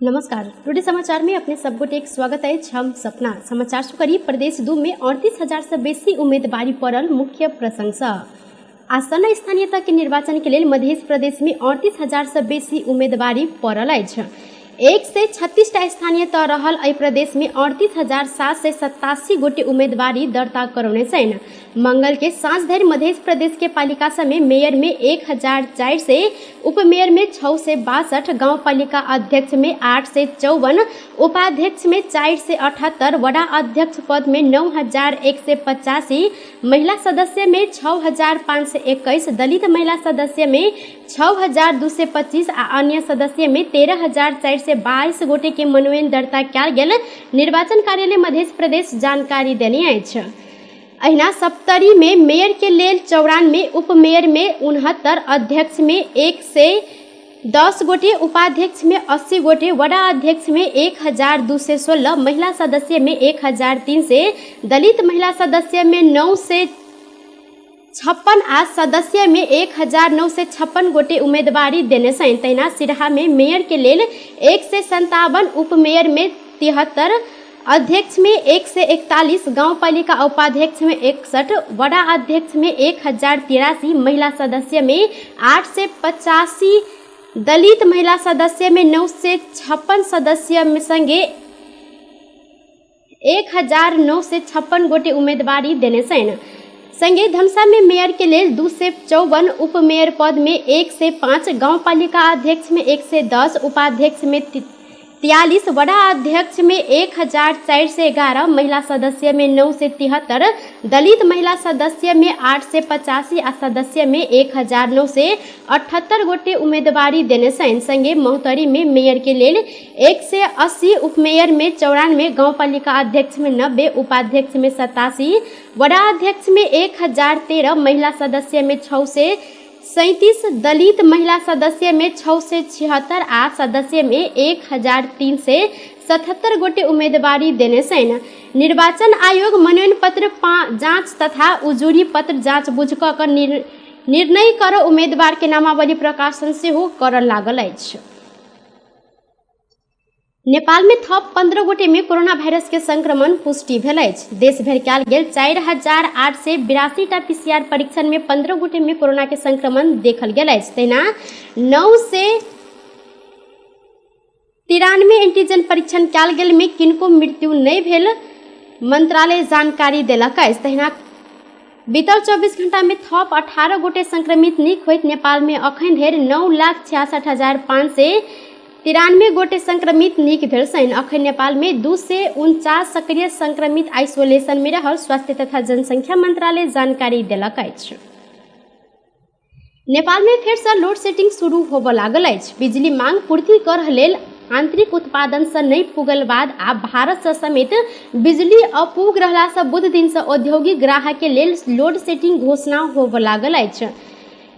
नमस्कार, टुडे समाचार में अपने सब गोटे स्वागत अछि। हम सपना। समाचार शुरू करी प्रदेश 2 में 38,000 से बेसी उम्मीदवारी पड़ल मुख्य प्रसंग। आसन्न स्थानीय तह के निर्वाचन के लेल मध्य प्रदेश में 38,000 से बेसी उम्मीदवारी पड़ल अछि। 136 टा स्थानीय तह रहल एहि प्रदेश में 38,787 गोटे उम्मीदवारी दर्ता करौने छनि। मंगल के साँझ धरि मध्य प्रदेश के पालिका सब में मेयर में 1,400, उपमेयर में 662, गाँव पालिका अध्यक्ष में 854, उपाध्यक्ष में 478, वडा अध्यक्ष पद में 9,185, महिला सदस्य में 6,521, दलित महिला सदस्य में 6,225 आ अन्य सदस्य में 13,422 गोटे के मनोनयन दर्ता कयल गेल निर्वाचन कार्यालय मध्य प्रदेश जानकारी देने अछि। अहिना सप्तरी में मेयर के लेल 94, उपमेयर में 69, अध्यक्ष में 110 गोटे, उपाध्यक्ष में 80 गोटे, वडा अध्यक्ष में 1,216, महिला सदस्य में 1,300, दलित महिला सदस्य में 956 आ सदस्य में 1,956 गोटे उम्मीदवारी देने छनि। तहिना सिरहा में मेयर के लेल 157, उपमेयर में 73, अध्यक्ष में 141, गाँव पालिका उपाध्यक्ष में 61, वडा अध्यक्ष में 1,083, महिला सदस्य में 885, दलित महिला सदस्य में 956 सदस्य में संगे 1,956 गोटे उम्मीदवारी देने छनि। संगे धनुषा में मेयर के लेल 254, उपमेयर पद में 105, गाँव पालिका अध्यक्ष में 110, उपाध्यक्ष में 43, वडा अध्यक्ष में 1,411, महिला सदस्य में 973, दलित महिला सदस्य में 885 आ सदस्य में 1,978 गोटे उम्मीदवारी देने छनि। संगे महोत्तरी में मेयर के लेल 180, उपमेयर में 94, गाँव पालिका अध्यक्ष में 90, उपाध्यक्ष में 87, वडा अध्यक्ष में 1,013, महिला सदस्य में 637, दलित महिला सदस्य में 676 आ सदस्य में 1,377 गोटे उम्मीदवारी देने छनि। निर्वाचन आयोग मनोनयन पत्र जाँच तथा उजुरी पत्र जाँच बुझ कऽ कऽ निर्णय कर उम्मीदवार के नामावली प्रकाशन सेहो करऽ लागल अछि। नेपाल में थप 15 गोटे में कोरोना वायरस के संक्रमण पुष्टि भेल अछि। देश भरि कयल गेल 4,882 टा पीसीआर परीक्षण में 15 गोटे में कोरोना के संक्रमण देखल गेल अछि। तहिना 993 एंटीजन परीक्षण कयल गेल में किनको मृत्यु नहि भेल मंत्रालय जानकारी देलक अछि। तहिना बीतल 24 घंटा में थप 18 गोटे संक्रमित नीक होइत नेपाल में अखन धरि 9,66,593 गोटे संक्रमित नीक भेल छनि। अखन नेपाल में 249 सक्रिय संक्रमित आइसोलेशन में रहल स्वास्थ्य तथा जनसंख्या मंत्रालय जानकारी देलक अछि। नेपाल में फेर से लोड सेटिंग शुरू होबऽ लागल अछि। बिजली मांग पूर्ति करऽ लेल आंतरिक उत्पादन से नहि पुगल बाद आ भारत से समेत बिजली अपूग रहला से बुध दिन से औद्योगिक ग्राहक के लेल लोड सेटिंग घोषणा होबऽ लागल अछि।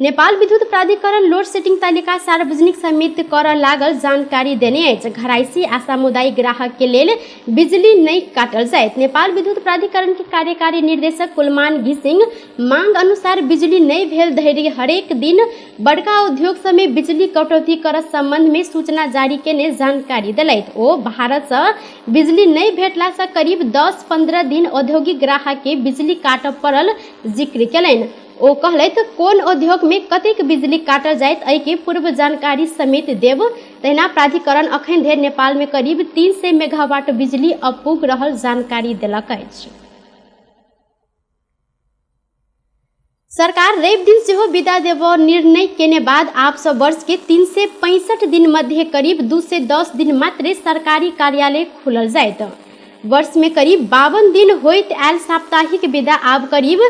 नेपाल विद्युत प्राधिकरण लोड सेटिंग तालिका सार्वजनिक समेत करऽ लागल जानकारी देने अछि। घरायसी आ सामुदायिक ग्राहक के लेल बिजली नहि काटल जायत। नेपाल विद्युत प्राधिकरण के कार्यकारी निर्देशक कुलमान घिसिंग मांग अनुसार बिजली नहि भेल धरि हरेक दिन बड़का उद्योग सब में बिजली कटौती करऽ संबंध में सूचना जारी केने जानकारी देलथि। ओ भारत से बिजली नहि भेटला से करीब 10-15 दिन औद्योगिक ग्राहक के बिजली काटऽ पड़ल जिक्र केलनि। ओ कहलथि कोन उद्योग में कतेक बिजली काटल जायत एहि के पूर्व जानकारी समेत देब। तहिना प्राधिकरण अखन धरि नेपाल में करीब 300 मेगावाट बिजली अपूग रहल जानकारी देलक अछि। सरकार रवि दिन सेहो विदा देबऽ निर्णय केने बाद आब सँ वर्ष के 365 दिन मध्य करीब 210 दिन मात्रे सरकारी कार्यालय खुलल जायत। वर्ष में करीब 52 दिन होइत आयल साप्ताहिक विदा आब करीब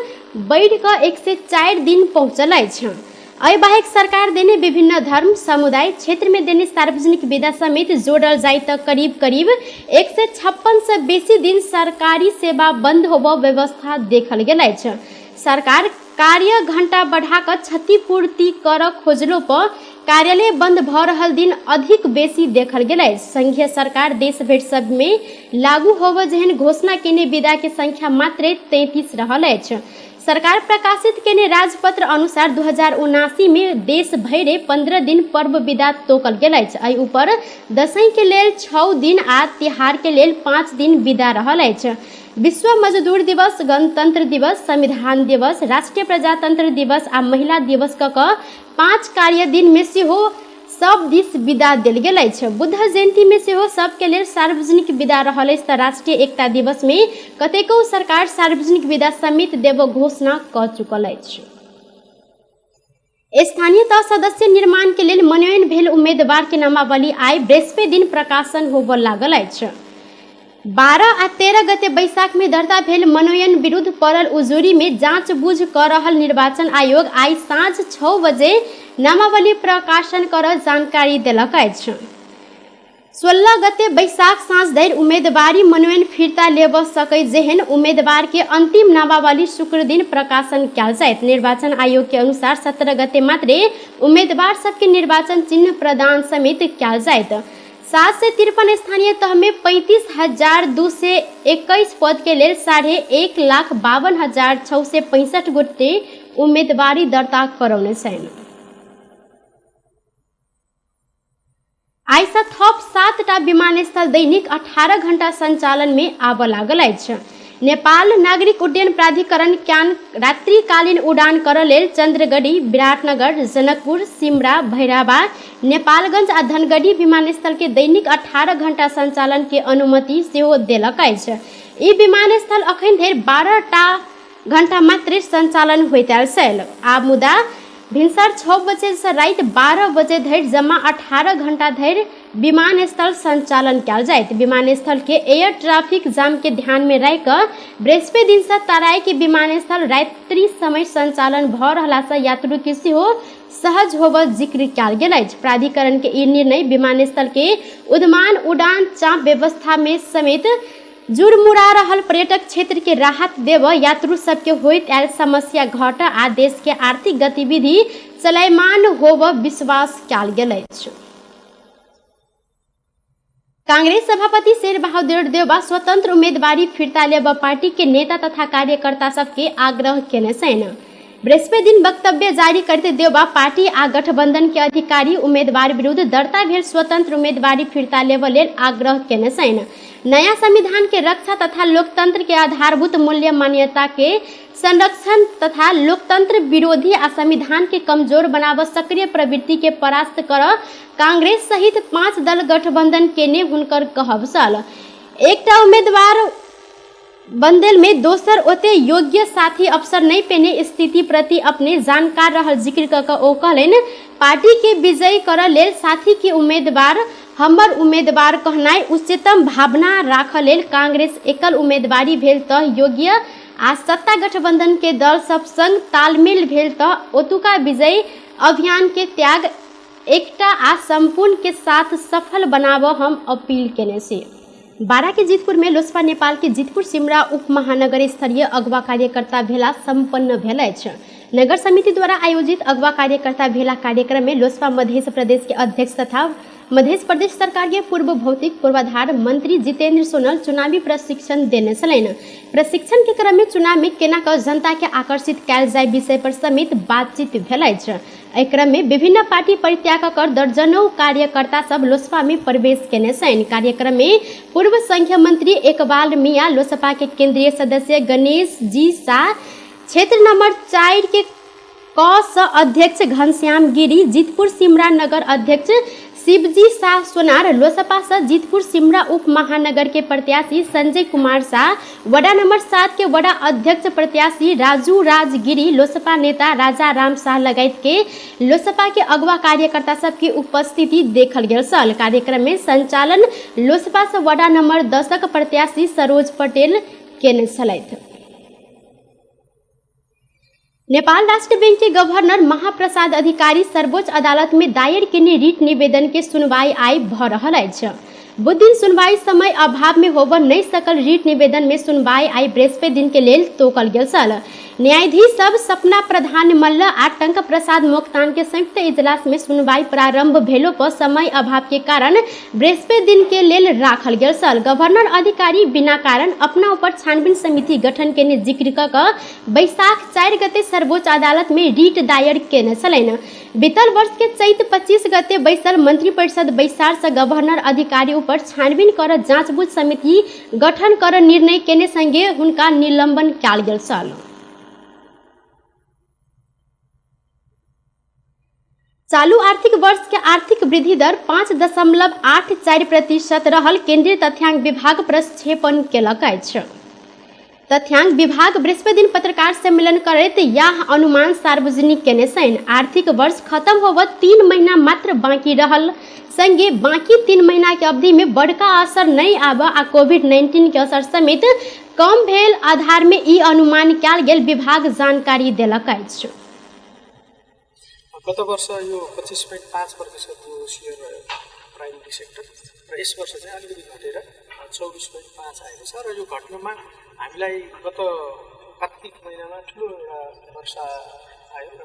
बढ़ि कऽ 104 दिन पहुँचल अछि। एहि बाहेक सरकार देने विभिन्न धर्म समुदाय क्षेत्र में देने सार्वजनिक विदा समेत जोड़ल जाय तऽ करीब करीब 156 से बेसी दिन सरकारी सेवा बंद होबऽ व्यवस्था देखल गेल अछि। सरकार कार्य घंटा बढ़ा कऽ क्षतिपूर्ति करऽ खोजलो पर कार्यालय बंद भऽ रहल दिन अधिक बेसी देखल गेल अछि। संघीय सरकार देश भरि सब में लागू होबऽ जेहन घोषणा केने विदा के संख्या मात्र 33 रहल अछि। सरकार प्रकाशित केने राजपत्र अनुसार 2079 में देश भरि 15 दिन पर्व विदा तोकल गेल अछि। एहि ऊपर दशैं के लेल 6 दिन आ तिहार के लेल 5 दिन विदा रहल अछि। विश्व मजदूर दिवस, गणतंत्र दिवस, संविधान दिवस, राष्ट्रीय प्रजातंत्र दिवस आ महिला दिवस क 5 कार्य दिन में सेहो सब दिस विदा देल गेल अछि। बुद्ध जयंती में सेहो सबके लेल सार्वजनिक विदा रहल अछि त राष्ट्रीय एकता दिवस में कतेको सरकार सार्वजनिक विदा समेत देब घोषणा क चुकल अछि। स्थानीय तह सदस्य निर्माण के लेल मनोनयन भेल उम्मीदवार के नामावली आइ बृहस्पति दिन प्रकाशन होबय लागल अछि। 12 आ 13 गते बैसाख में दर्ता भेल मनोनयन विरुद्ध पड़ल उजुरी में जांच बुझ क रहल निर्वाचन आयोग आइ साँझ 6 बजे नामावली प्रकाशन कर जानकारी देलक अछि। 16 गते बैसाख साँझ धरि उम्मीदवारी मनोनयन फिर्ता लेब सकै जेहन उम्मीदवार के अंतिम नामावली शुक्र दिन प्रकाशन कयल जायत। निर्वाचन आयोग के अनुसार 17 गते मात्रे उम्मीदवार सबके निर्वाचन चिन्ह प्रदान समेत कयल जायत। 753 स्थानीय तह में 35,221 पद के लेल 1,50,52,665 गोटे उम्मीदवारी दर्ता करौने छनि। आइसँ थप 7टा विमानस्थल दैनिक 18 घंटा संचालन में आबऽ लागल अछि। नेपाल नागरिक उड्डयन प्राधिकरण क्यान रात्रिकालीन उड़ान करऽ लेल चंद्रगढ़ी, विराटनगर, जनकपुर, सिमरा, भैरहवा, नेपालगंज आ धनगढ़ी विमानस्थल के दैनिक 18 घंटा संचालन के अनुमति सेहो देलक अछि। ई विमानस्थल अखन धरि 12टा घंटा मात्रे संचालन होइत आयल छल। आब मुदा भिनसर 6 बजे से राति 12 बजे धरि जमा 18 घंटा धरि विमानस्थल संचालन कयल जायत। विमानस्थल के एयर ट्रैफिक जाम के ध्यान में राखि कऽ बृहस्पति दिन से तराई के विमानस्थल रात्रि समय संचालन भऽ रहला से यात्रु के सेहो सहज होबऽ जिक्र कयल गेल अछि। प्राधिकरण के ई निर्णय विमानस्थल के उद्मान उड़ान चाप व्यवस्था में समेत जुड़मुड़ा रहल पर्यटक क्षेत्र के राहत देब, यात्रु सबके होइत आयल समस्या घट आ देश के आर्थिक गतिविधि चलायमान होब विश्वास कयल गेल अछि। कांग्रेस सभापति शेरबहादुर देउवा स्वतंत्र उम्मीदवारी फिर्ता लेब पार्टी के नेता तथा कार्यकर्ता सबके आग्रह केने छनि। बृहस्पति दिन वक्तव्य जारी करते देउवा पार्टी आ गठबंधन के अधिकारी उम्मीदवार विरुद्ध दर्ता भेल स्वतंत्र उम्मीदवारी फिर्ता लेबऽ लेल आग्रह केने छनि। नया संविधान के रक्षा तथा लोकतंत्र के आधारभूत मूल्य मान्यता के संरक्षण तथा लोकतंत्र विरोधी आ संविधान के कमजोर बनाबऽ सक्रिय प्रवृत्ति के परास्त करऽ कांग्रेस सहित 5 दल गठबंधन केने हुनकर कहब छल। एकटा उम्मीदवार बंदेल में दोसर ओते योग्य साथी अवसर नहीं पेने स्थिति प्रति अपने जानकार रहल जिक्र क के ओ कहलनि, पार्टी के विजयी करऽ लेल साथी के उम्मीदवार हमर उम्मीदवार कहनाइ उच्चतम भावना राखऽ लेल कांग्रेस एकल उम्मीदवारी भेल तऽ योग्य आ सत्ता गठबंधन के दल सब संग तालमेल भेल तऽ ओतुका विजयी अभियान के त्याग एकटा आ संपूर्ण के साथ सफल बनाबऽ हम अपील केने छी। बारा के जितपुर में लोसपा नेपाल के जितपुर सिमरा उप महानगर स्तरीय अगुवा कार्यकर्ता भेला संपन्न भेल अछि। नगर समिति द्वारा आयोजित अगुवा कार्यकर्ता भेला कार्यक्रम में लोसपा मध्य प्रदेश के अध्यक्ष तथा मध्य प्रदेश सरकार के पूर्व भौतिक पूर्वाधार मंत्री जितेंद्र सोनल चुनावी प्रशिक्षण देने छलनि। प्रशिक्षण के क्रम में चुनाव में केना क जनता के आकर्षित कयल जाय विषय पर समेत बातचीत भेल अछि। एहि क्रम में विभिन्न पार्टी परित्याग कर दर्जनों कार्यकर्ता सब लोसपा में प्रवेश केने छनि। कार्यक्रम में पूर्व संघीय मंत्री इकबाल मियां, लोसपा के केंद्रीय सदस्य गणेश जी शाह, क्षेत्र नंबर 4 के क स अध्यक्ष घनश्याम गिरी, जितपुर सिमरा नगर अध्यक्ष शिवजी शाह सोनार, लोसपा स जितपुर सिमरा उप महानगर के प्रत्याशी संजय कुमार शाह, वडा नंबर 7 के वडा अध्यक्ष प्रत्याशी राजू राज गिरी, लोसपा नेता राजा राम शाह लगायत के लोसपा के अगुवा कार्यकर्ता सबके उपस्थिति देखल गेल छल। कार्यक्रम में संचालन लोसपा से वडा नंबर 10 के प्रत्याशी सरोज पटेल केने छलथि। नेपाल राष्ट्र बैंक के गवर्नर महाप्रसाद अधिकारी सर्वोच्च अदालत में दायर केने रिट निवेदन के सुनवाई आइ भ रहल अछि। बुध दिन सुनवाई समय अभाव में होबऽ नहीं सकल रिट निवेदन में सुनवाई आइ बृहस्पति दिन के लेल तोकल गेल छल। न्यायाधीश सब सपना प्रधान मल्ल आ टंक प्रसाद मोक्तान के संयुक्त इजलास में सुनवाई प्रारंभ भेलो पर समय अभाव के कारण बृहस्पति दिन के लेल राखल गेल छल। गवर्नर अधिकारी बिना कारण अपना ऊपर छानबीन समिति गठन केने जिक्र क कऽ बैसाख 4 गते सर्वोच्च अदालत में रिट दायर केने छलनि। बीतल वर्ष के चैत 25 गते बैसल मंत्रिपरिषद बैसार से गवर्नर अधिकारी ऊपर छानबीन कर जांचबूझ समिति गठन कर निर्णय केने संगे हुनका निलंबन कयल गेल छल। चालू आर्थिक वर्ष के आर्थिक वृद्धि दर 5.84% रहल केंद्रीय तथ्यांक विभाग प्रक्षेपण केलक अछि। तथ्यांक विभाग बृहस्पति दिन पत्रकार सम्मेलन करैत यह अनुमान सार्वजनिक केने छनि। आर्थिक वर्ष खत्म होब 3 महीना मात्र बाकी रहल संगे बाकी 3 महीना के अवधि में बड़का असर नहीं आब आ कोविड-19 के असर समेत कम भेल आधार में ई अनुमान कयल गेल विभाग जानकारी देलक अछि। गत वर्ष यो 25.5% को सेयर रह्यो प्राइमेरी सेक्टर र यस वर्ष चाहिँ अलिकति घटेर 24.5 आएको छ र यो घट्नुमा हामीलाई गत कार्तिक महिनामा ठुलो एउटा वर्षा आयो र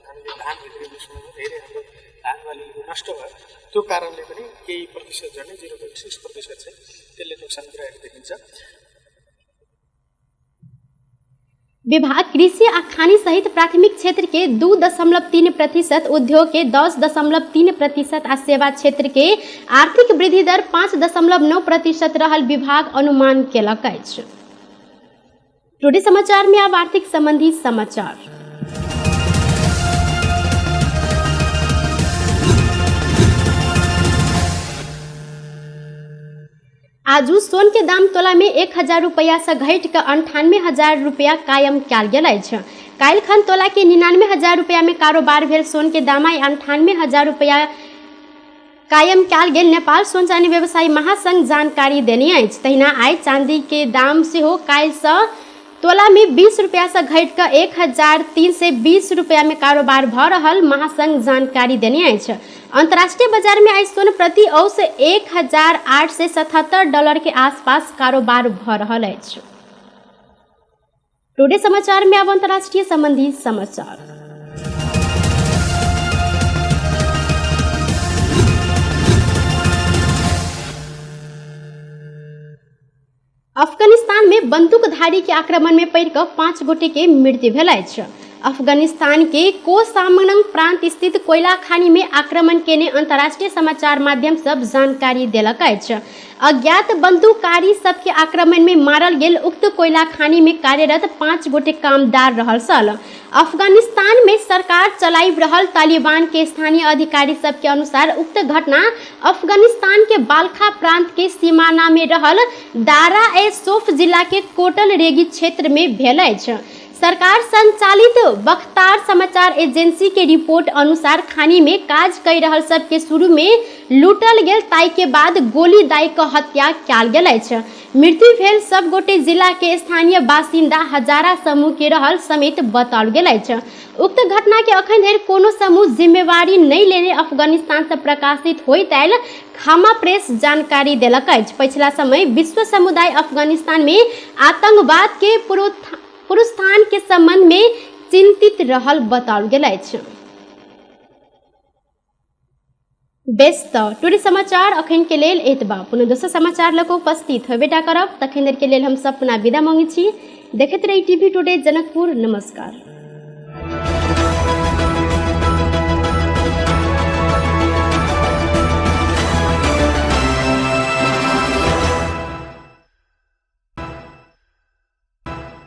हामीले धान भित्रिने समयमा धेरै हाम्रो धानबाली नष्ट भयो। त्यो कारणले पनि केही प्रतिशत झन्डै 0.6% चाहिँ त्यसले नोक्सान पुर्याएको देखिन्छ। विभाग कृषि आ खानी सहित प्राथमिक क्षेत्र के 2.3%, उद्योग के 10.3% आ सेवा क्षेत्र के आर्थिक वृद्धि दर 5.9% रहल विभाग अनुमान केलक अछि। टुडे समाचार में अब आर्थिक संबंधी समाचार। आजू सोन के दाम तोला में 1000 रुपया से घटि कऽ 98,000 रुपया कायम कयल गेल अछि। काल्हि खन तोला के 99,000 रुपया में कारोबार भेल सोन के दाम आइ 98,000 रुपया कायम कयल गेल नेपाल सोन चानी व्यवसायी महासंघ जानकारी देने अछि। तहिना आइ चांदी के दाम सेहो काल्हिसँ तोला में 20 रुपया से घटि कऽ 1320 रुपया में कारोबार भऽ रहल महासंघ जानकारी देने अछि। अंतर्राष्ट्रीय बाजार में आइ सोन प्रति औस $1,877 के आसपास कारोबार भऽ रहल अछि। टुडे समाचार में अब अंतर्राष्ट्रीय संबंधी समाचार। अफगानिस्तान में बंदूकधारी के आक्रमण में पड़ि कऽ 5 गोटे के मृत्यु भेल अछि। अफगानिस्तान के कोसामनंग प्रांत स्थित कोयला खानी में आक्रमण केने अंतर्राष्ट्रीय समाचार माध्यम सब जानकारी देलक अछि। अज्ञात बंदूकधारी सबके आक्रमण में मारल गेल उक्त कोयला खानी में कार्यरत 5 गोटे कामदार रहल छल। अफगानिस्तान में सरकार चलाइ रहल तालिबान के स्थानीय अधिकारी सबके अनुसार उक्त घटना अफगानिस्तान के बालखा प्रांत के सीमाना में रहल दारा ए सोफ जिला के कोटल रेगी क्षेत्र में भेल अछि। सरकार संचालित बख्तार समाचार एजेंसी के रिपोर्ट अनुसार खानी में काज कर रहल सबके शुरू में लूटल गेल, ताई के बाद गोली दाई के हत्या कयल गेल अछि। मृत्यु भेल सब गोटे जिला के स्थानीय बासिन्दा हजारा समूह के रहल समेत बताओल गेल अछि। उक्त घटना के अखन धरि कोनो समूह जिम्मेवारी नहि लेने अफगानिस्तान से प्रकाशित होइत आयल खामा प्रेस जानकारी देलक अछि। पछिला समय विश्व समुदाय अफगानिस्तान में आतंकवाद के पुरुस्थान के संबंध में चिंतित रहल बताओल गेल अछि। बेस तऽ टुडे समाचार अखन के लेल एतबा। पुनः दोसर समाचार लऽ कऽ उपस्थित होबेटा करब। तखन देर के लेल हम सब पुनः विदा मांगै छी। देखैत रही टीवी टुडे जनकपुर। नमस्कार।